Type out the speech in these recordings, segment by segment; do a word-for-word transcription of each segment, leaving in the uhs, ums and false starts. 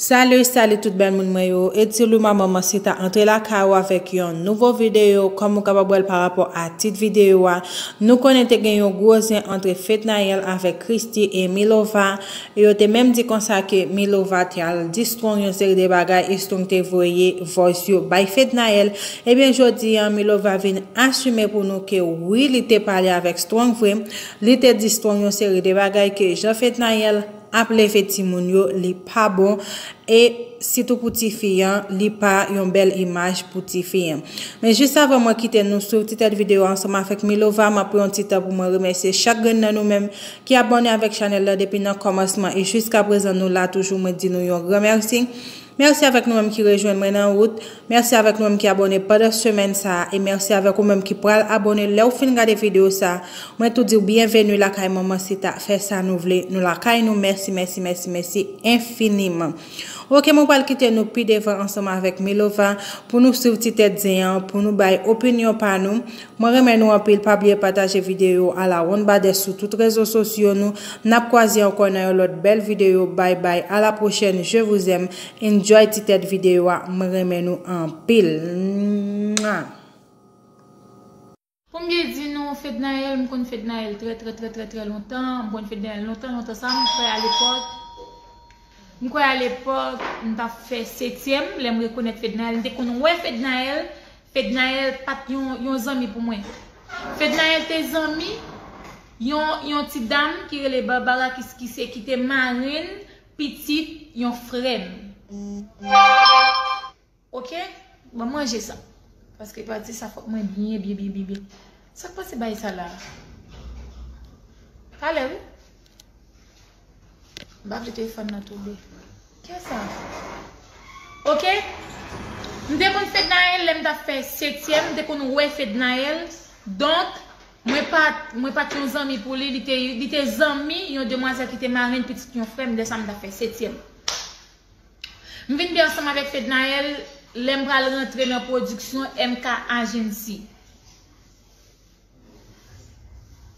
Salut, salut tout bèl moun mwen yo. Eti Luma Manmansita antre lakay ou avèk yon nouvo videyo. Kòm ou kapab wè l pa rapò a tit videyo a, nou konnen te gen yon gwo zen antre Fednaelle avèk Christie e Milova. E yo te menm di konsa ke Milova te al di Strong yon seri de bagay e Strong te voye voice yo bay Fednaelle. Ebyen, jodi a, Milova vin asime pou nou ke wi, li te pale avèk Strong vre. Li te di Strong yon seri de bagay ke jan Fednaelle ap leve timoun yo, li pa bon. E sitou pou tifi an, li pa yon bèl imaj pou tifi an. Men jis avan mwen kite nou swiv ti tèt videyo ansanm avèk Milova, m ap pran yon ti tan pou mwen remèsye chak grenn nan nou menm ki abòne avèk chanèl la depi nan kòmansman e jiska prezan nou la toujou, mwen di nou yon gran mèsi. Mèsi avèk nou menm ki rejwenn mwen nan wout. Mèsi avèk nou menm ki abòne pandan semèn sa a. E mèsi avèk ou menm ki pral abòne lè w fin gade videyo sa a. Mwen tou di w byenveni lakay Manmansita. Fè sa nou vle. Nou lakay nou. Mèsi, mèsi, mèsi, mèsi enfiniman. Oke, mwen pral kite nou pi devan ansanm avèk Milova pou nou swiv ti tèt zen an, pou nou bay opinyon pa nou. Mwen renmen nou anpil, pa bliye pataje videyo a la wonn badè sou tout rezo sosyo nou. N ap kwaze ankò nan yon lòt bèl videyo. Bye bye, à la prochaine, je vous aime. Enjoy ti tèt videyo a, mwen renmen nou anpil. Mwah. Pou m byen di nou, Fednaelle, m konn Fednaelle trè, trè, trè, trè, trè lontan. M konn Fednaelle lontan, lontan sa, m kwè alepòk. M kwè alepòk, m t ap fè setyèm, lè m rekonèt Fednaelle, m te konn wè Fednaelle. Fednaelle pa t yon, yon zanmi pou mwen. Fednaelle te zanmi yon, yon ti dam ki rele Barbara ki, ki se, ki te marenn pitit yon frè m. Oke? Ban m ranje sa. Paske pati sa fòk mwen byen, byen, byen, byen, byen. Sa k pase bay sa la? Talè wi. M pa vle telefòn nan tonbe. Kiyès sa? Oke? M te konn Fednaelle lè m t ap fè setyèm, m te konn wè Fednaelle. Donk, mwen pa, mwen pa t yon zanmi pou li, li te, li te zanmi yon demwazèl ki te marenn pitit yon frè m, lè sa m t ap fè setyèm. M vin byen ansanm avèk Fednaelle lè m pral rantre nan pwodiksyon M K Agency.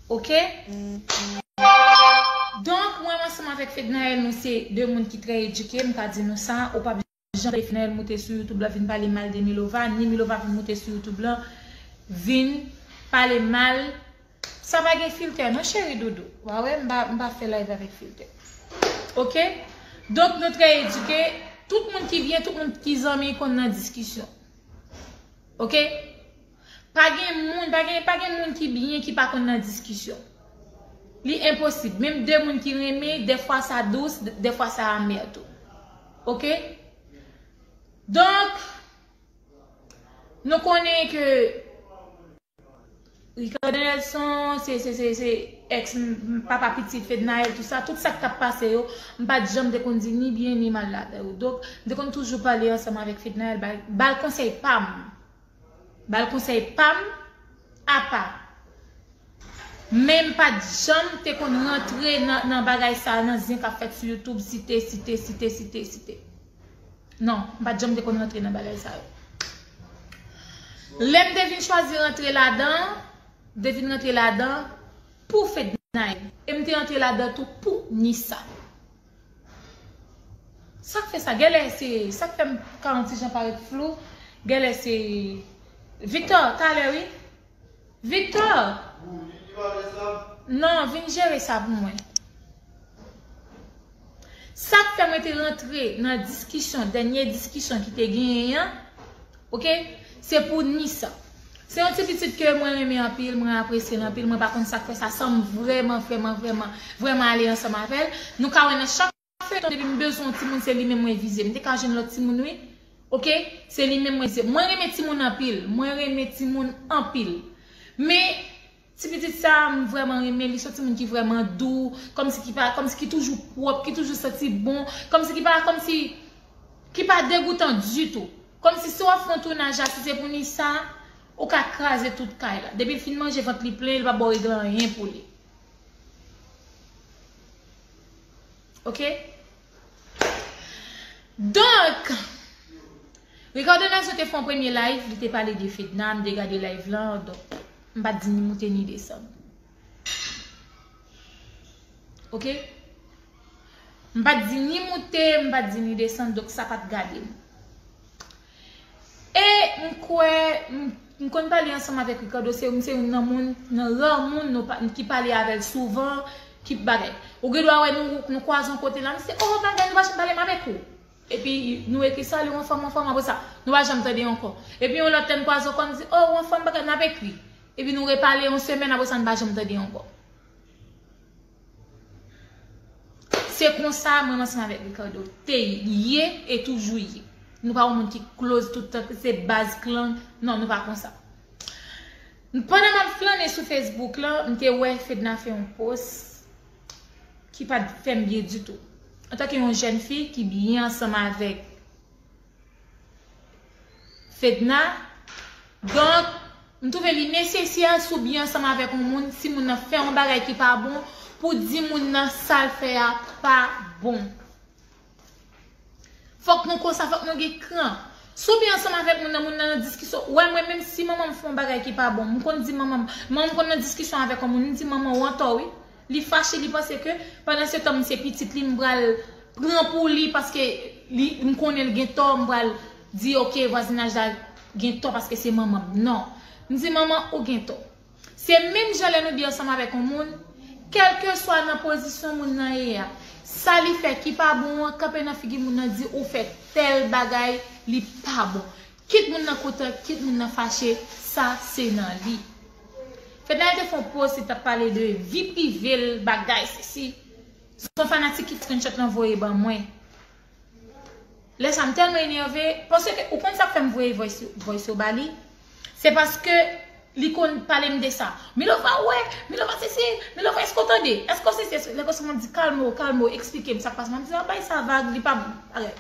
Oke? Donk, mwen ansanm avèk Fednaelle, nou se de moun ki trè edike, m ka di nou sa, ou p ap janm tande Fednaelle moute sou YouTube la vin pale mal de Milova, ni Milova vin moute sou YouTube la vin pale mal. Sa pa gen filtè non, cheri doudou. Wa wè, m pa, m pa fè live avèk filtè. Oke? Donk, nou trè edike. Tout moun ki byen, tout moun ki zanmi konn nan diskisyon. Oke? Pa gen moun, pa gen, pa gen moun ki byen ki pa konn nan diskisyon. Li enposib. Menm de moun ki renmen, dèfwa sa dous, dèfwa sa amè tou. Oke? Donk, nou konnen ke Ricardo Nelson, se, se, se, se ex m-, papa pitit Fednaelle, tout sa, tout sa k t ap pase yo, m pa t janm te konn di ni byen ni mal lavè yo. Donk, m te konn toujou pale ansanm avèk Fednaelle, ba l, ba l konsèy pa m. Ba l konsèy pa m, apa. Men m pa t janm te konn rantre nan, nan bagay sa, nan zen k ap fèt sou YouTube, site, site, site, site, site. Non, m pa t janm te konn rantre nan bagay sa yo. Lè m te vin chwazi rantre ladan, m te vin rantre ladan pou Fednaelle. E m te rantre ladan tou pou Nissa. Sa k fè sa? Genlè se, sa k fè m ka yon ti jan parèt flou? Genlè se Victor, talè wi. Victor! Non, vin jere sa pou mwen. Sa k fè mwen te rantre nan diskisyon, dènye diskisyon ki te genyen an, oke, se pou Nissa. Se yon ti pitit ke mwen renmen anpil, mwen apresye l anpil, mwen pa konn sa k fè sa, sa m vrèman, vrèman, vrèman, vrèman ale ansanm avè l. Nou ka wè nan chak feyton, depi m bezwen yon timoun, se li menm mwen vize. M te ka jwenn lòt timoun, wi. Oke? Se li menm mwen vize. Mwen renmen timoun anpil. Mwen renmen timoun anpil. Men, ti pitit sa, m vrèman renmen li. Se yon timoun ki vrèman dou. Kòmsi ki pa, kòmsi ki toujou pwòp, ki toujou santi bon. Kòmsi ki pa, kòmsi ki pa degoutan ditou. Kòmsi si w ap fè yon tounaj la, si se pou Nissa, ou ka kraze tout kay la. Depi l fin manje, vant li plen, li p ap ba w regle anyen pou li. Oke? Donk, Ricardo Nelson te fè yon premye live, li te pale de Fedna, m te gade live lan, donk, m pa t di ni moute ni desann. Oke? M pa t di ni moute, m pa t di ni desann, donk sa pa t gade m. E m kwè, m, m konn pale ansanm avèk Ricardo, se, se youn nan moun, nan ra moun nou pa, ki pale avè l souvan, ki bagay. Ou gen dwa wè nou, nou kwaze yon kote la, m se, oh, bagay, nou pa janm pale m avèk ou. Epi nou ekri sali, w anfòm, w anfòm, apre sa, nou pa janm tande ankò. Epi yon lòt lè n kwaze ankò, n di, oh, w anfòm, bagay, n ap ekri. Epi nou repale yon semèn, apre sa, n pa janm tande ankò. Se konsa mwen ansanm avèk Ricardo te ye e toujou ye. Nou pa yon moun ki close tout tan, se baz klan. Non, nou pa konsa. Pandan m ap flannen sou Facebook lan, m te wè Fedna fè yon post ki pa t fè m byen ditou. Antanke yon jèn fi ki byen ansanm avèk Fedna. Donk, m twouve li nesesè si w byen ansanm avèk yon moun, si moun nan fè yon bagay ki pa bon, pou di moun nan sa l fè a pa bon. Fòk nou konsa, fòk nou gen kran. Si w byen ansanm avèk moun nan, moun nan nan diskisyon. Ou wè, mwen menm si manman m fè yon bagay ki pa bon, m konn di manman m, manman m konn nan diskisyon avèk yon moun, m di manman w antò wi. Li fache, li panse ke pandan se tan m se pitit li, m pral pran pou li paske li, m konnen l gen tò, m pral di, oke, vwazinaj la gen tò paske se manman m. Non. M di, manman, ou gen tò. Se menm jan lè nou byen ansanm avèk yon moun, kèlkeswa nan pozisyon moun nan ye a, sa li fè ki pa bon an, kanpe nan figi moun nan, di ou fè tèl bagay, li pa bon. Kit moun nan kontan, kit moun nan fache, sa se nan li. Fedna te fè yon post, li t ap pale de vi prive l, bagay, sesi. Se yon fanatik ki screenshot lan voye ban mwen. Lè sa m tèlman enève, paske ou konn sa k fè m voye voice, voice yo ba li? Se paske li konn pale m de sa. Milova wè, Milova sesi, Milova èske w tande? Èske w sesi? Lè konsa m di kalme w, kalme w, eksplike m sa k pase. M di, a bay sa vag, li pa, arèt.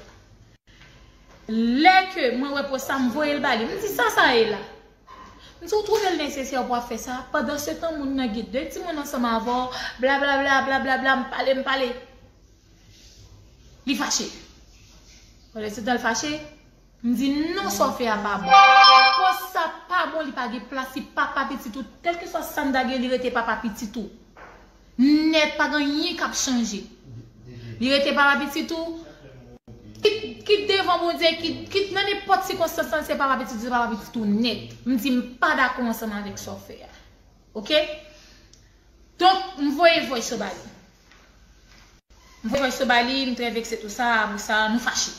Lè ke mwen wè post sa, m voye l ba li. M di, sa sa ye la? M di, ou twouve l nesesè pou w ap fè sa? Pandan se tan, moun nan gen de timoun ansanm avè w, blablabla, blablabla, m pale, m pale. Li fache. Pandan se tan l fache, m di, non, sa w fè a pa bon. Post sa pa bon, li pa gen plas, li papa pitit ou. Kèlkeswa sa m ta gen, li rete papa pitit ou. Nèt, pa gen anyen k ap chanje. Li rete papa pitit ou. Kit, kit devan Bondye, kit, kit nan nenpòt sikonstans lan, se papa pitit ou, se papa pitit ou nèt. M di m pa dakò ansanm avèk sa w fè a. Oke? Donk, m voye voice yo ba li. M voye voice yo ba li, m trè vekse tou sa, apre sa, nou fache.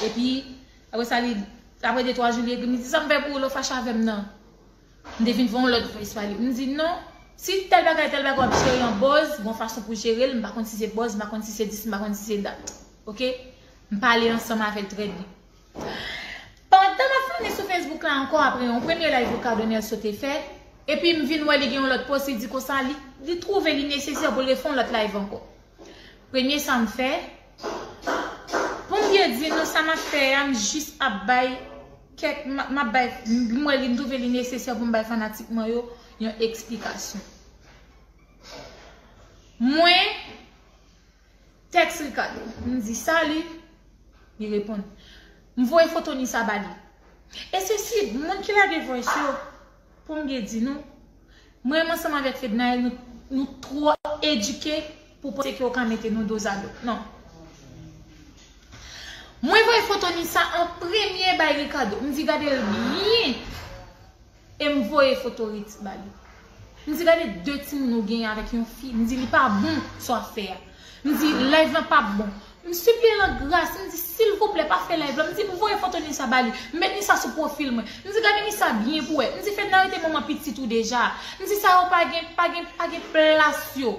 Epi, apre sa, li, apre de twa jou, li ekri m, li di, sa m fè pou ou, lè w fache avè m nan? M te vin voye yon lòt voice ba li. M di, non, si tèl bagay, tèl bagay w ap jere an buzz, gon fason pou jere l, m pa konn si se buzz, m pa konn si se dis, m pa konn si se dat. Oke? M pale ansanm avè l trè byen. Pandan m ap flannen sou Facebook la ankò, apre yon premye live Ricardo Nelson te fè, epi m vin wè li gen yon lòt post, li di konsa, li, li twouve li nesesè pou l refè yon lòt live ankò. Premye sa m fè, pou m byen di nou sa m ap fè a, m jis ap bay kèk, m, m ap bay, m wè li, m twouve li nesesè pou m bay fanatik mwen yo yon eksplikasyon. Mwen, tèks Ricardo, m di, sali, li reponn. M voye foto Nisa ba li. E sesi, moun ki lage voice yo, pou m byen di nou, mwen menm ansanm avèk Fednaelle, nou, nou twò edike pou panse ke yo ka mete nou dozado. Non. Mwen voye foto Nisa an premye bay Ricardo. M di, gade l byen. E m voye foto Ritz ba li. M di, gade de timoun ou genyen avèk yon fi. M di, li pa bon sa w ap fè a. M di, live lan p ap bon. M sipliye l an gras, m di, silvouplè, pa fè live lan. M di, m voye foto Nisa ba li. M met Nisa sou pwofil mwen. M di, gade Nisa byen pou wè. M di, Fedna rete manman pitit ou deja. M di, sa yo pa gen, pa gen, pa gen plas yo.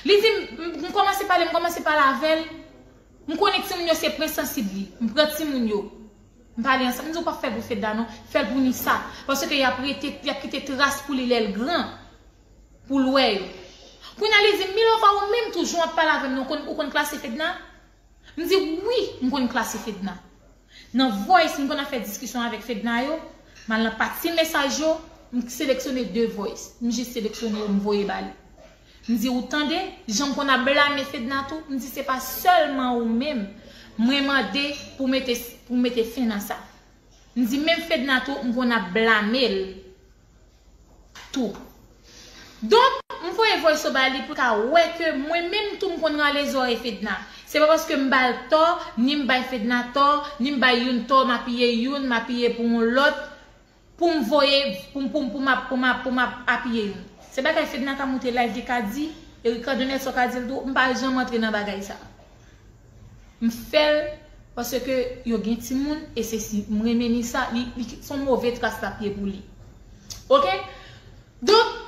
Li di, m, m, m kòmanse pale, m kòmanse pale avè l. M konnen timoun yo se pwen sansib li. M pran timoun yo. M pale ansanm. M di, ou p ap fè l pou Fedna non. Fè l pou Nisa. Paske y ap rete, y ap kite tras pou li lè l gran. Pou l wè yo. Kounye a li di m, Milova, ou menm tou, jan w ap pale avè m nan, ou konn, ou konn klase Fedna? M di, wi, m konn klase Fedna. Nan voice, m konn ap fè diskisyon avèk Fedna yo, m al nan pati mesaj yo, m seleksyone de voice. M jis seleksyone yo, m voye ba li. M di, ou tande, jan m konn ap blame Fedna tou, m di, se pa sèlman ou menm mwen mande pou mete, pou mete fen nan sa. M di, menm Fedna tou, m konn ap blame l tou. Donk, m voye voice yo ba li pou l ka wè ke mwen menm tou m konn rale zòrèy Fedna. Se pa paske m ba l tò, ni m bay Fedna tò, ni m bay youn tò, m apiye youn, m apiye pou yon lòt, pou m voye, pou m, pou m, pou m ap, pou m ap, pou m ap apiye youn. Se bagay Fedna ka moute live, li ka di, e Ricardo Nelson ka di l tou, m pa janm antre nan bagay sa. M fè l paske yo gen timoun, e se si m renmen ni sa, li, li, se yon move tras l ap ye pou li. Oke? Donk,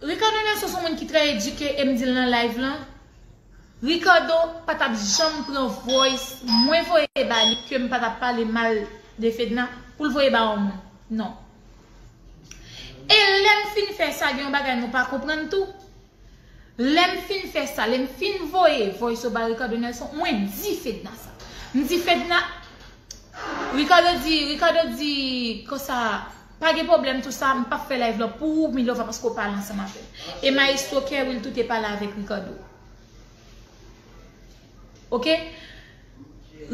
Ricardo Nelson se yon moun ki trè edike, e m di l nan live lan, Ricardo pa t ap janm pran voice mwen voye ba li, ke m pa t ap pale mal de Fedna, pou l voye ba yon moun. Non. E lè m fin fè sa, gen yon bagay nou pa konprann tou. Lè m fin fè sa, lè m fin voye voice yo ba Ricardo Nelson, mwen di Fedna sa. M di Fedna, Ricardo di, Ricardo di konsa, pa gen pwoblèm tou sa, m p ap fè live la pou ou, Milova, paske w pale ansanm avè m. E Maestro Kerwil tou te pale avèk Ricardo. Oke?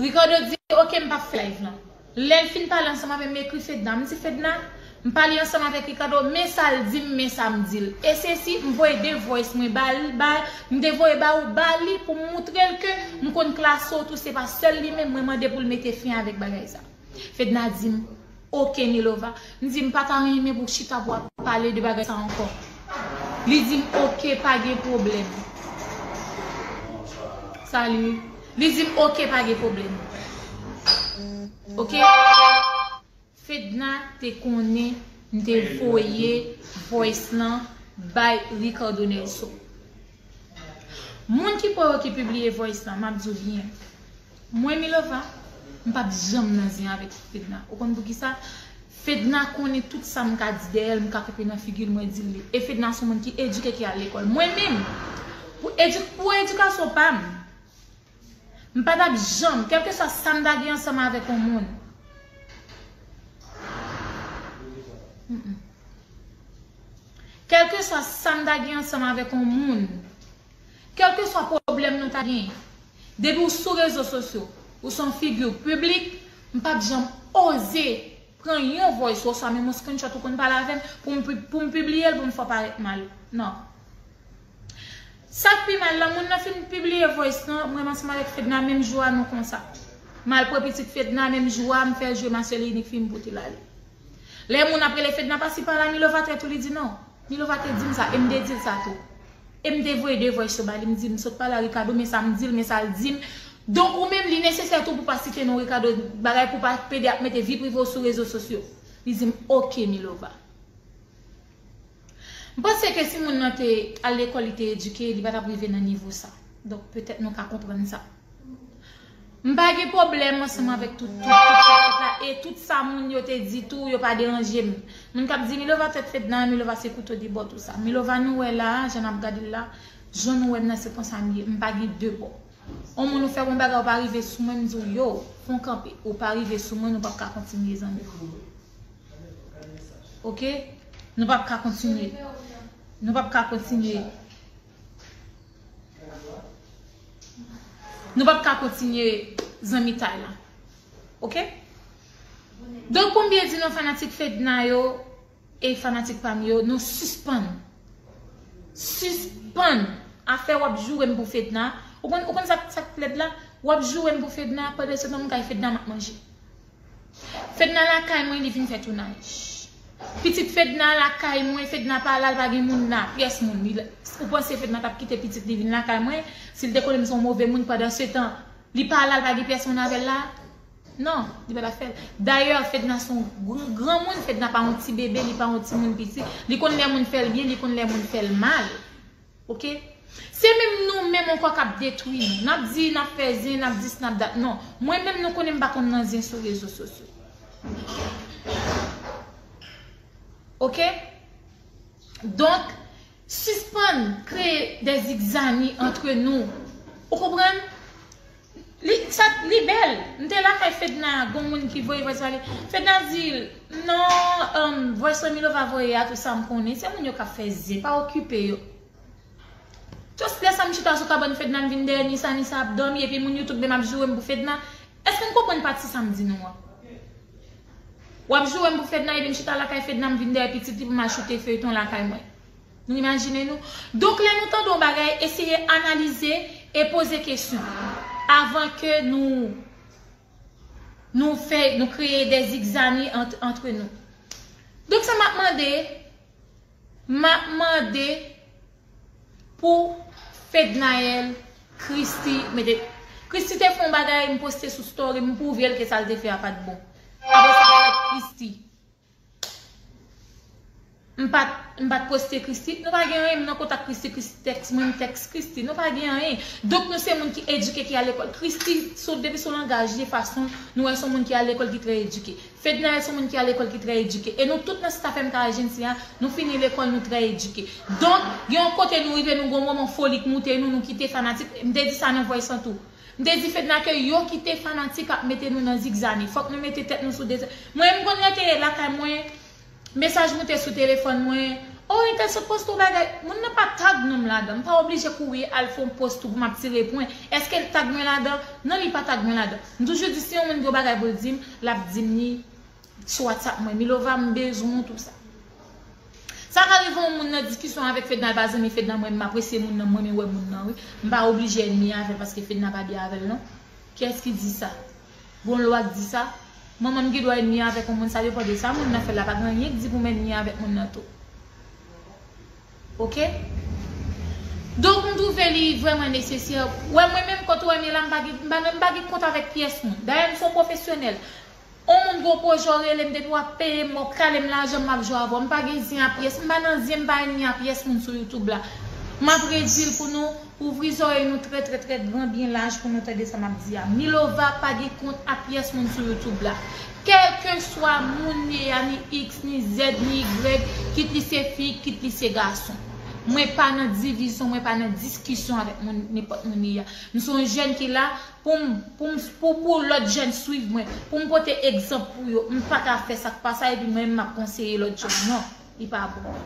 Ricardo di, oke, m p ap fè live lan. Lè l fin pale ansanm avè m, m ekri Fedna. M di, Fedna, m pale ansanm avèk Ricardo, men sa l di m, men sa m di l. E se si m voye de voice mwen ba l, ba, m te voye ba ou, ba li pou m moutre l ke m konn klase w tou, se pa sèl li menm mwen mande pou l mete fen avèk bagay sa. Fedna di m, oke, Milova. M di, m pa ta renmen pou w chita pou w ap pale de bagay sa ankò. Li di m, oke, pa gen pwoblèm. Salut. Li di m, oke, pa gen pwoblèm. Oke? Fedna te konnen m te voye voice lan bay Ricardo Nelson. Moun ki pa wè ki pibliye voice lan, m ap di w byen. Mwen, Milova, m p ap janm nan zen avèk Fedna. Ou konn poukisa? Fedna konnen tout sa m ka di dèyè l, m ka kanpe nan figi l, mwen di l li. E Fedna se yon moun ki edike, ki al lekòl. Mwen menm, pou edi-, pou edikasyon pa m, m pa t ap janm, kèlkeswa sa m ta gen ansanm avèk yon moun. Mm-mm. Kèlkeswa sa m ta gen ansanm avèk yon moun, kèlkeswa pwoblèm nou ta gen, depi w sou rezo sosyo, ou se yon figi piblik, m p ap janm oze pran yon voice ou oswa menm yon screenshot ou konn pale avè m pou m pi-, pou m pibliye l pou m fè w parèt mal. Non. Sa k pi mal la, moun nan fin pibliye voice lan, mwen ansanm avèk Fedna, menm jou a nou konsa. M al pran pitit Fedna, menm jou a, m fè jwe ma sèl inik fi m pote l ale. Lè moun ap rele Fedna, pase pa la, Milova trèt ou, li di non. Milova te di m sa, e m te di l sa tou. E m te voye de voice yo ba li, m di, m sot pale a Ricardo, men sa m di l, men sa l di m. Donk, ou menm, li nesesè tou pou pa site non Ricardo, bagay pou pa pede ap mete vi prive w sou rezo sosyo. Li di m, oke, Milova. M panse ke si moun nan te al lekòl, li te edike, li pa t ap rive nan nivo sa. Donk, petèt nou ka konprann sa. M pa gen pwoblèm ansanm avèk tout, tout, tout sa fèt la. E tout sa moun yo te di tou, yo pa deranje m. Moun k ap di, Milova trèt Fedna, Milova se kouto de bò, tou sa. Milova nou wè la, jan n ap gade l la, jan nou wè m nan, se konsa m ye. M pa gen de bò. On moun ou fè bon bagay, ou pa rive sou mwen, m di w, yo, fè on kanpe. Ou pa rive sou mwen, nou p ap ka kontinye, zanmi. Oke? Nou p ap ka kontinye. Nou p ap ka kontinye. Nou p ap ka kontinye zanmitay la. Oke? Donk, pou m byen di nou, fanatik Fedna yo e fanatik pa m yo, nou sispann. Sispann afè w ap joure m pou Fedna. Ou konn, ou konn sa, sa k lèd la? W ap joure m pou Fedna, pandan se tan m kay Fedna m ap manje. Fedna lakay mwen, li vin fè tounaj. Pitit Fedna lakay mwen, Fedna pa la, l pa gen moun la, pyès moun. Li, ou panse Fedna t ap kite pitit li vin lakay mwen? Si l te konnen m se yon move moun, pandan se tan, li pa la, l pa gen pyès moun avè l la? Non, li pa t ap fè l. Dayè, Fedna se yon gran, granmoun, Fedna pa yon ti bebe, li pa yon timoun piti. Li konn lè moun fè l byen, li konn lè moun fè l mal. Oke? Se menm nou menm ankò k ap detwi nou. N ap di, n ap fè zen, n ap dis, n ap dat. Non. Mwen menm, nou konnen m pa konn nan zen sou rezo sosyo. Oke? Donk, sispann kreye de zigzani antre nou. Ou konprann? Li, sa, li bèl. M te lakay Fedna, gon moun ki voye voice ba li. Fedna di, non, um, voice Milova voye a, tou sa m konnen. Se moun yo k ap fè zen, pa okipe yo. Just lè sa m chita sou kabann Fedna, m vin dèyè Nisa, Nisa ap dòmi, epi moun YouTube menm ap joure m pou Fedna. Èske n konprann pati sa m di nou an? W ap joure m pou Fedna, epi m chita lakay Fedna, m vin dèyè pitit li pou m al choute feyton lakay mwen. Nou imajine nou. Donk, lè nou tande yon bagay, eseye analize e poze kesyon avan ke nou, nou fè, nou kreye de zigzani ant, antre nou. Donk, sa m ap mande, m ap mande pou Fednaelle, Christie, mete. Christie te fè yon bagay, m poste sou story, m pwouve l ke sa l te fè a pa t bon. Apre sa, Christie. M pa t, m pa t poste Christie. Nou pa gen anyen, m nan kontak Christie, Christie tèks mwen, m tèks Christie. Nou pa gen anyen. Donk, nou se moun ki edike, ki al lekòl. Christie, sou, depi sou langaj li, fason l, nou wè se yon moun ki al lekòl, ki trè edike. Fednaelle se yon moun ki al lekòl, ki trè edike. E nou tout nan staff M K agency a, nou fini lekòl, nou trè edike. Donk, gen yon kote nou rive, nou gon moman foli k moute nou, nou kite fanatik. M te di sa nan Voice an tou. M te di Fedna ke yo kite fanatik ap mete nou nan zigzani. Fòk nou mete tèt nou sou de. Mwen, m konn rete lakay mwen, mesaj moute sou telefòn mwen. Oh, entèl sot poste yon bagay. Moun nan pa tag non m ladan. M pa oblije kouri al fè yon post pou m ap tire pwen. Èske l tag mwen ladan? Non, li pa tag mwen ladan. M toujou di si yon moun gen yon bagay pou l di m, l ap di m li sou WhatsApp mwen. Milova, m bezwen w tou sa. Sa ka rive yon moun nan diskisyon avèk Fedna, l pa zanmi Fedna, mwen, m apresye moun nan, m renmen wè moun nan, wi. M pa oblije ènmi avè l paske Fedna pa byen avè l, non. Kiyès ki di sa? Gon lwa k di sa? Manman m gen dwa ènmi avèk yon moun, sa depann de sa moun nan fè la, pa gen anyen k di pou m ènmi avèk moun nan tou. Oke? Donk, m twouve li vrèman nesesè. Wè, mwen menm, kote w wè m ye la, m pa gen, m pa, m pa gen kont avèk pyès moun. Dayè, m se yon pwofesyonèl. On moun gon pwojè w rele m, depi w ap peye m, w ap kale m lajan, m ap jwe avè w. M pa gen zen a pyès, m pa nan zen, m pa ènmi a pyès moun sou YouTube la. M ap redi l pou nou ouvri zòrèy nou trè, trè, trè gran, byen laj pou nou tande sa m ap di a. Milova pa gen kont a pyès moun sou YouTube la. Kèlkeswa moun li ye a, ni X, ni Z, ni Y, kit li se fi, kit li se gason. Mwen pa nan divizyon, mwen pa nan diskisyon avèk moun, nenpòt moun li ye a. M se yon jèn ki la, Pou m, pou m, pou, pou lòt jèn swiv mwen, pou m pote egzanp pou yo. M pa ka fè sa k pa sa, epi mwen menm m ap konseye lòt jèn. Non, li pa bon.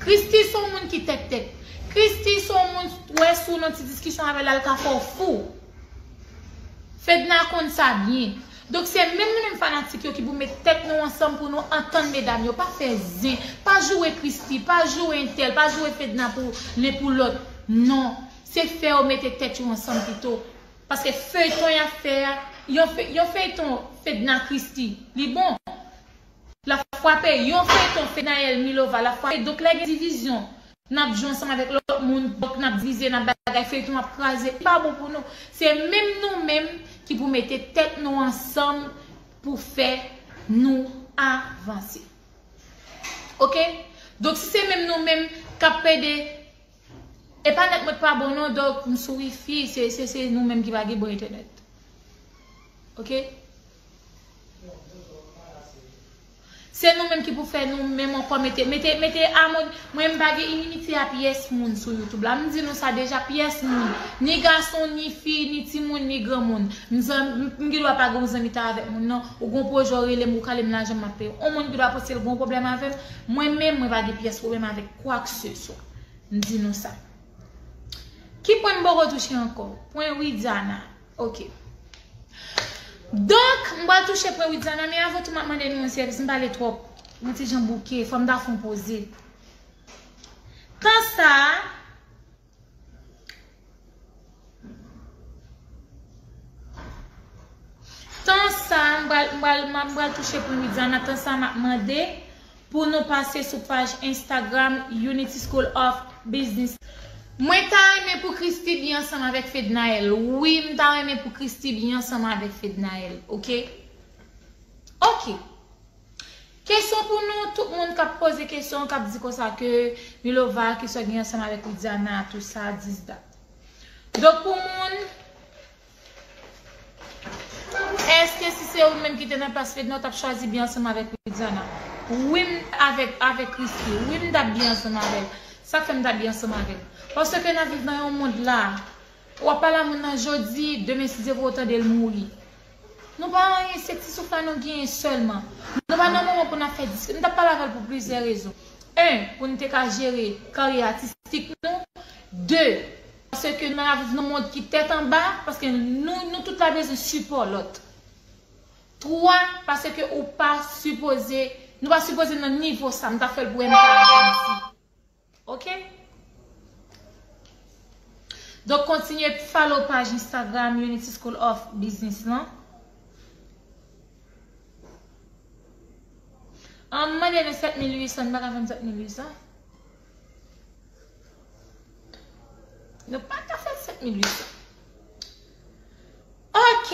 Christie se yon moun ki tèt tèt. Christie se yon moun, wè, si w nan ti diskisyon avè l, l ka fè w fou. Fedna konn sa byen. Donk, se menm nou menm fanatik yo ki pou met tèt nou ansanm pou nou antann medam yo. Pa fè zen, pa joure Christie, pa joure entèl, pa joure Fedna pou len pou lòt. Non. Se fè yo mete tèt yo ansanm pito. Paske feyton y ap fè a, yon fe-, yon feyton Fedna Christie, li bon. L ap frape, yon feyton Fednaelle Milova, l ap frape. Donk, lè gen divizyon, n ap jwe ansanm avèk lòt moun, donk, n ap divize, n ap bagay, feyton ap kraze. Li pa bon pou nou. Se menm nou menm ki pou mete tèt nou ansanm pou fè nou avanse. Oke? Donk, si se menm nou menm k ap plede, e pa nèt mwen k pa bon non, donk, m sou wifi, se, se, se nou menm ki pa gen bon entènèt. Oke? Se nou menm ki pou fè nou menm ankò mete, mete, mete amon-, mwen m pa gen inimitye a pyès moun sou YouTube la. M di nou sa deja, pyès moun. Ni gason, ni fi, ni timoun, ni granmoun. M zanm-, m, m gen dwa pa gen yon zanmitay avèk moun nan. Ou gon pwojè w rele m, ou kale m lajan m ap peye w. On moun ki dwa panse l gon pwoblèm avè m, mwen menm, mwen pa gen pyès pwoblèm avèk kwa k se swa. M di nou sa. Ki pwen m poko touche ankò? Pwen Widiana. Oke. Donk, m pral touche pwen Widiana, men avan tou, m ap mande nou yon sèvis, m pale twòp. Yon ti jan bouke, fò m ta fè yon poze. Tan sa a, Tan sa, m pral, m pral, m pral touche pwen Widiana. Tan sa, m ap mande pou nou pase sou paj Instagram Unity School of Business. Mwen ta renmen pou Christie byen ansanm avèk Fednaelle. Wi, m ta renmen pou Christie byen ansanm avèk Fednaelle. Oke? Oke. Kesyon pou nou, tout moun k ap poze kesyon, k ap di konsa ke Milova, kesyon gen ansanm avèk Widiana, tou sa, dis dat. Donk, pou moun, èske si se ou menm ki te nan plas Fedna, ou t ap chwazi byen ansanm avèk Widiana? Wi, m avèk, avèk Christie. Wi, m t ap byen ansanm avè l. Sa k fè m t ap byen ansanm avè l? Paske n ap viv nan yon mond la, w ap pale a moun nan jodi, demen si Dye vle w tande l mouri. Nou pa anyen, se ti souf la nou genyen sèlman. Nou pa nan moman pou n ap fè diskisyon. M t ap pale avè l pou plizyè rezon. En, pou n te ka jere karyè atistik nou. De, paske nou ap viv nan mond ki tèt anba, paske nou, nou tout la bezwen sipò lòt. Twa, paske ou pa sipoze, nou pa sipoze nan nivo sa, m t ap fè l pou M K ajansi. Ok? Donk, kontinye follow paj Instagram Unity School of Business lan. An, m mande nou sèt mil uit san, nou pa ka fè m sèt mil uit san? Nou pa ka fè sèt mil uit san. Ok.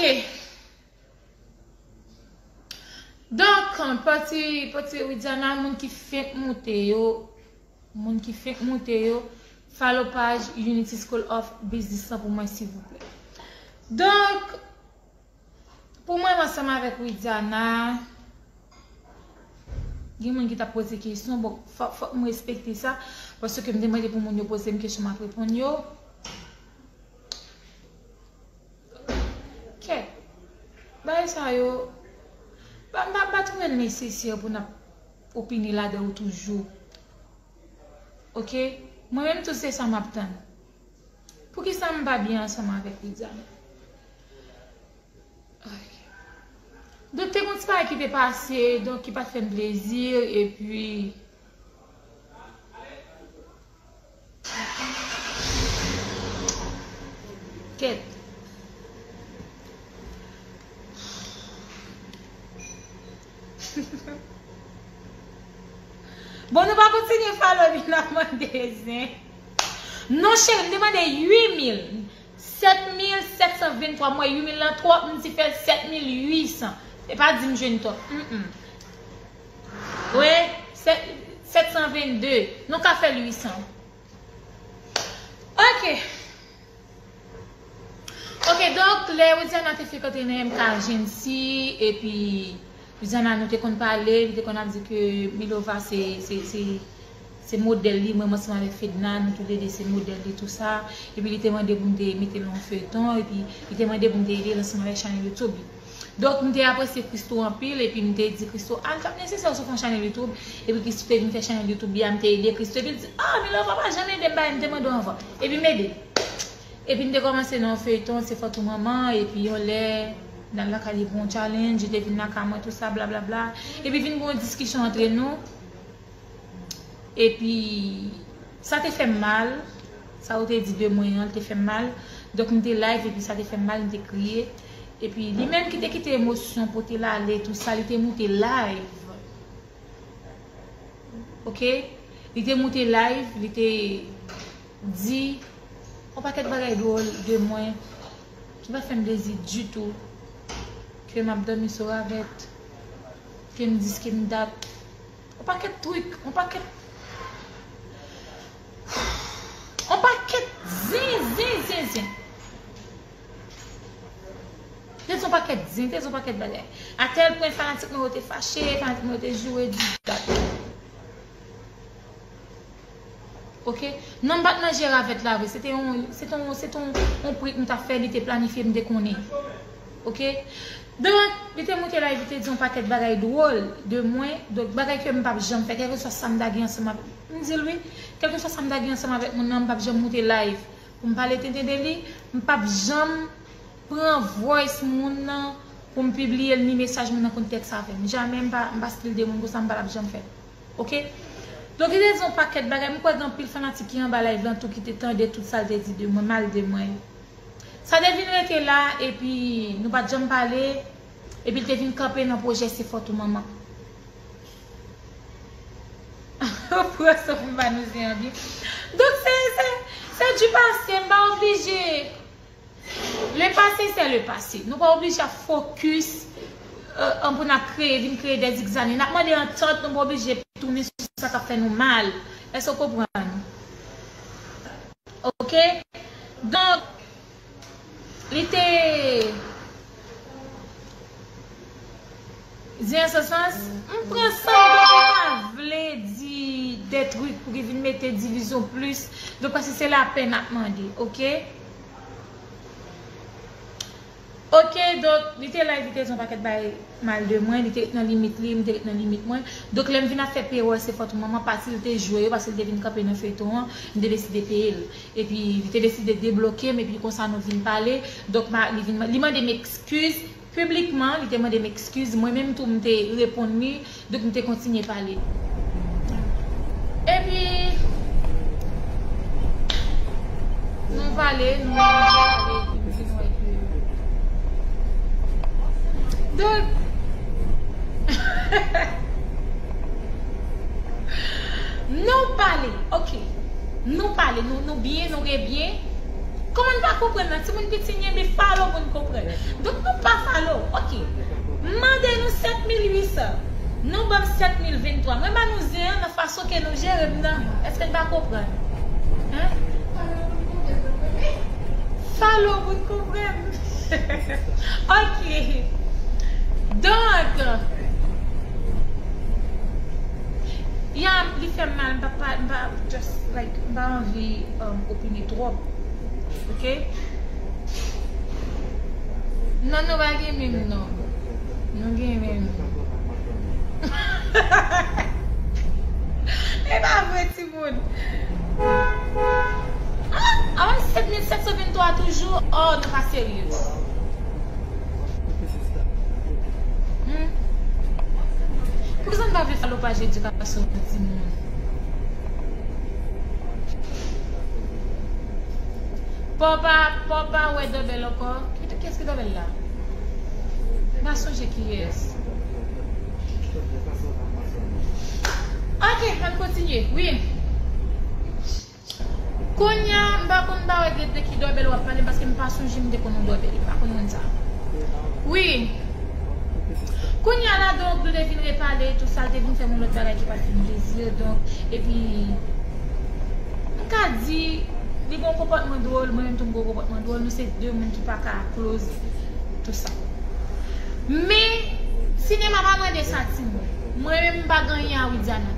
Donk, pati, pati Widiana, moun ki fenk moute yo, moun ki fenk moute yo, follow paj Unity School of Business lan pou mwen, silvouplè. Donk, pou mwen, ansanm avèk Widiana, gen moun ki t ap poze kesyon, bon, fò, fòk m respekte sa, paske m te mande pou moun yo poze m kesyon, m ap reponn yo. Kèt. Bagay sa yo, pa, pa, pa twouve l nesesè pou n ap opine ladan yo toujou. Ok? Mwen menm tou se sa m ap tann. Poukisa m pa byen ansanm avèk Widiana? Ok. Donk, te gon ti bagay ki te pase, donk, ki pa t fè m plezi, epi Kèt. Bon, nou pa kontinye follow li, n ap mande zen. Non, cheri, m te mande uit mil. Sèt mil sèt san venntwa, m wè uit mil lan twòp, m di fè l sèt mil uit san. E pa di m jwenn twòp. Mm, mm. Wi, sèt, sèt san vennde. Nou ka fè l uit san. Ok. Ok, donk, lè Widiana te frekante nan M K Agency, epi Widiana, nou te konn pale, li te konn ap di ke Milova se, se, se, se modèl li, mwen, mwen ansanm avèk Fedna, nou toulede se modèl li, tou sa. Epi li te mande pou m te mete l nan yon feyton, epi li te mande pou m te ede l ansanm avèk chanèl YouTube li. Donk, m te apresye Christo anpil, epi m te di Christo, ah, l t ap nesesè si w fè yon chanèl YouTube. Epi Christo te vin fè chanèl YouTube li a, m te ede Christo. Epi l di, ah, Milova pa janm ede m, bagay m te mande w anvan. Epi m ede l. Epi n te kòmanse nan yon feyton, se fòt ou manman, epi yon lè, n al lakay li pou yon challenge, li te vin lakay mwen, tou sa, blablabla. Epi vin gen yon diskisyon antre nou. Epi, sa te fè m mal. Sa ou te di de mwen an, li te fè m mal. Donk, m te live, epi sa te fè m mal, m te kriye. Epi, li menm ki te kite emosyon pote l ale, tou sa, li te moute live. Ok? Li te moute live, li te di yon pakèt bagay dwòl de mwen, ki pa fè m plezi ditou, ke m ap dòmi sou ravèt, ke m dis, ke m dat. Yon pakèt trik, yon pakèt, yon pakèt zen, zen, zen, zen. Te di yon pakèt zen, te di yon pakèt bagay. A tèl pwen fanatik mwen yo te fache, fanatik mwen yo te joure, di dat. Ok? Non, m pa t manje ravèt la vre. Se te yon, se te yon, se te yon, yon prank m t ap fè, li te planifye, m te konnen. Ok? Donk, li te moute live, li te di yon pakèt bagay dwòl de mwen. Donk, bagay ke m p ap janm fè, kèlkeswa sa m ta gen ansanm avèk, m di l wi, kèlkeswa sa m ta gen ansanm avèk moun nan, m p ap janm moute live pou m pale tenten de li, m p ap janm pran voice moun nan pou m pibliye l, ni mesaj moun nan konn tèks avè m. Jamè m pa, m pa stil de moun konsa, m pa t ap janm fè l. Ok? Donk, li te di yon pakèt bagay. M kwè gen anpil fanatik ki anba live lan tou ki te tande tout sa l te di de mwen, mal de mwen. Sa te vin rete la, epi nou pa t janm pale, epi l te vin kanpe nan pwojè Se Fòt ou Manman. Pran san pou m pa nou zen an byen. Donk, se, se, se du passé, m pa oblije. Le passé, c'est le passé. Nou pa oblije ap fokis, euh, an pou n ap kreye, vin kreye de zigzani. N ap mande antant, nou pa oblije tounen sou sa k ap fè nou mal. Èske w konprann? Ok? Donk, li te Zen an se sans, m pran san m, donk m pa vle di de trik pou ki vin mete divizyon plis. Donk, paske se lapè n ap mande, ok? Ok, donk, li te live, li te di yon pakèt bagay mal de mwen, li te ret nan limit li, m te ret nan limit mwen. Donk, lè m vin ap fè peyòl Se Fòt ou Manman, pati l te jwe yo, paske l te vin kanpe nan feyton an, m te deside peye l. Epi, li te deside debloke m, epi konsa nou vin pale. Donk, ma-, li vin, li mande m ekskiz. Piblikman, li te mande m ekskiz, mwen menm tou m te reponn li, donk m te kontinye pale. Epi, Nou pale, nou pale, epi nou di nou wè ki. Donk, nou pale, ok. Nou pale, nou, nou byen, nou rebyen. Kòman n pa konprann nan? Timoun piti, n gen bi follow pou n konprann. Donk, nou pa follow, ok. M mande nou sèt mil uit san. Nou ban m sèt mil venntwa. Mwen ba nou zen an nan fason ke nou jere m nan. Èske n pa konprann? Hein? Follow pou n konprann. Ok. Donk, ya, li fè m mal, m pa, pa, m pa, just, like, m pa anvi, um, opine twòp. Ok? Non, nou pa gen menm non. Nou gen menm. E pa vre, timoun. Ah, ah, sèt mil sèt san venntwa toujou. Oh, nou pa serye. Hmm. Poukisa n pa vle follow paj edikasyon timoun? Pòpa, pòpa wè dòbèl ankò. Ki, kiyès ki dòbèl la? M pa sonje kiyès. Ok, ann kontinye. Wi. Kounye a, m pa konn, m pa wè de, de ki dòbèl w ap pale, paske m pa sonje m te konn yon dòbèl. M pa konn moun sa. Wi. Kounye a, ladan w te vin repale, tout sa, l te vin fè m yon lòt bagay ki pa t fin plezi, donk, epi, m ka di, li gen yon konpòtman dwòl, mwen menm tou m gen yon konpòtman dwòl, nou se de moun ki pa ka close tout sa. Men, sinema pa mande sa, timoun. Mwen menm, m pa gen anyen a Widiana.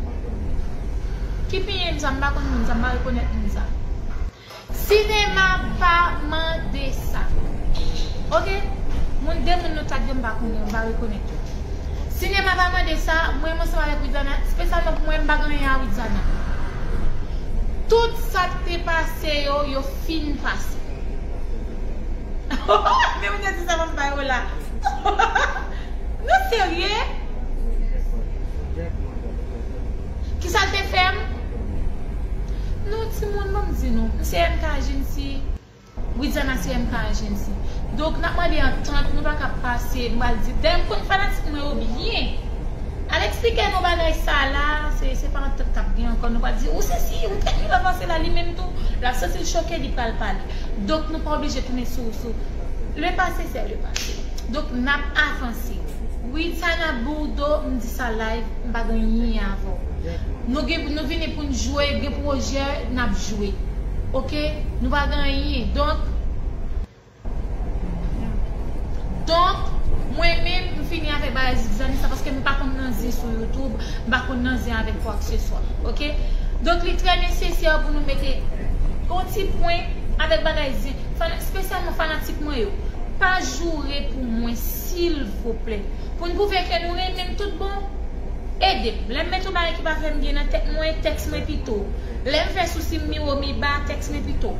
Ki pinyen m sa, m pa konn moun sa, m pa rekonèt moun sa. Sinema pa mande sa. Ok? Moun, de moun nou t ap di m pa konnen, m pa rekonèt yo. Sinema pa mande sa, mwen menm ansanm avèk Widiana, espesyalman pou mwen, m pa gen anyen a Widiana. Tout sa k te pase yo, yo fin pase. Men moun yo di sa m ap ba yo la. Nou serye? Kisa l te fè m? Non, timoun, ban m di nou. M se M K Agency. Widiana se M K Agency. Donk, n ap mande antant, nou pa ka pase, nou pral di. Dayè, m konn fanatik mwen yo byen. Al eksplike nou bagay sa la, se, se pa antant k ap gen ankò. Nou pral di, ou se si, ou tèt li pa pase la, li menm tou, l ap santi l choke, li pral pale. Donk, nou pa oblije tounen sou, sou. Le passé, c'est le passé. Donk, n ap avanse. Widiana Bourdeau, m di sa live, m pa gen anyen avè w. Nou gen, nou vini pou n jwe, gen pwojè, n ap jwe. Ok? Nou pa gen anyen. Donk, donk, mwen menm, m fini avèk bagay zizani sa, paske m pa konn nan zen sou YouTube, m pa konn nan zen avèk kwakseswa. Ok? Donk, li trè nesesè pou nou mete yon ti pwen avèk bagay zen. Fana-, espesyalman fanatik mwen yo. Pa joure pou mwen, silvouplè. Pou n pwouve ke nou renmen m tout bon, ede m. Lè m mete yon bagay ki pa fè m byen nan tèt mwen, tèks mwen pito. Lè m fè sousi m miwo miba, tèks mwen pito.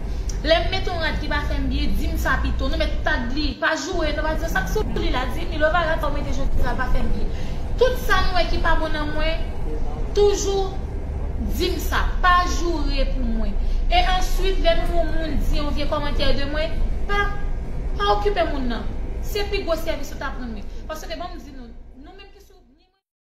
Lè m mete yon rad ki pa fè m byen, di m sa pito. Nou mèt tag li, pa joure, nou pa di sa k sou li la, di m li, Lovara, sa w mete jodi a pa fè m byen. Tout sa nou wè ki pa bon nan mwen, toujou di m sa, pa joure pou mwen. E answit, lè nou wè yon moun di yon vye kòmantè de mwen, pa, pa okipe moun nan. Se pi gwo sèvis ou t ap rann mwen. Paske ban m di